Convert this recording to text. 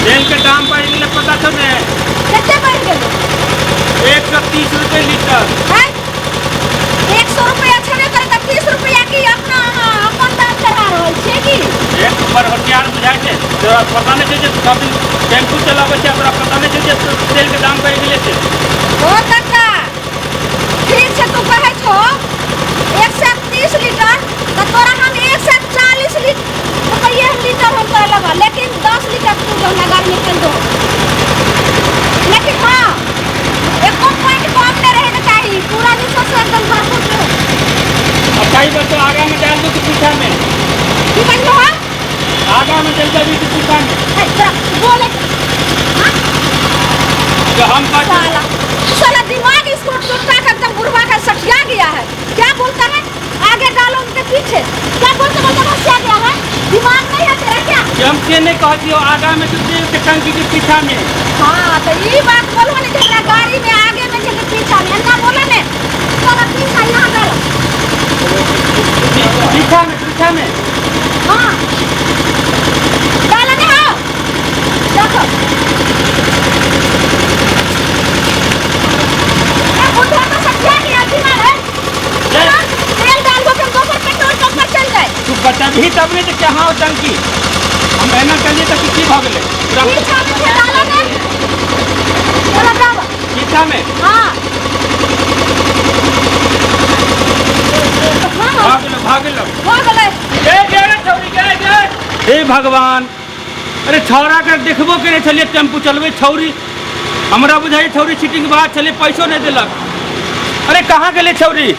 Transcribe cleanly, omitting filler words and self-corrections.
तेल के दाम बढ़ि गेलै, पता छौ ने? कते बढ़ि गेलै? 130 रुपए लीटर। हैं, 100 रुपया छेबे करे तऽ 30 रुपया की अपना अहाँ अपन दाम चढ़ा रहल छियै की? एक बड़ होशियार बुझाइ छै। तोरा पता नहि छै जे सब दिन टेम्पू चलाबै छै, ओकरा पता नहि छै जे तेल के दाम बढ़ि गेलै से? ओ काका, ठीक छै, तू कहै छो 130 लीटर तऽ तोरा हम 140 रुपये लीटर हम तोरा लेबऽ, लेकिन 10 लीटर तू हमरा गाड़ी में तेल दो। लेकिन हाँ, एको पॉइंट कम नहीं रहे के चाही, पूरा जे छै से एकदम भरपूर दो। अच्छा, ई बताओ, आगा में डाल दू कि पीछा में? की बजलो हो? आगा में चल जाबी कि पीछा में? ए, तोरा बोले, हाँ? जो हम कहै साला साला दिमाग इसको टोटका के एकदम बुढ़वा का सठिया गया है। क्या बोलता है, आगे डालो उनके पीछे, क्या बोलते बोलते भसिया गया है। दिमाग नहीं है तेरा क्या? कि हम से नहीं कहै छियौ, आगा में तू तेल के टंकी के पीछा में। हाँ, तो ये बात बोलो ने कि हमरा गाड़ी में आगे में छै कि पीछा में, एना बोलो ने। तोरा पीछा यहाँ डालो। पीछा में, पीछा में। हाँ, डालो ने। हाँ, देखो, ए बुढ़वा तो सठिया गया दिमाग है। तेल डाल दो, फिर दोसर पेट्रोल पंप पर चल जाए। तू बतबही तब ने जे कहाँ हो टंकी। हम एना चलिए तऽ की भऽ गेलै तोरा? पीछा में से डालो ने, चलो जाओ। पीछा में? हाँ हाँ। भऽ गेलो, भऽ गेलो। हो गेलै। गे गे रे छौरी, गे गे। हे भगवान, अरे छौड़ा के देखबो केने छलियै टेम्पू चलबै। छौरी हमरा बुझाइ छौरी चीटिंग बात छलै, पैसो नहि देलक। अरे, कहाँ गेलै छौरी?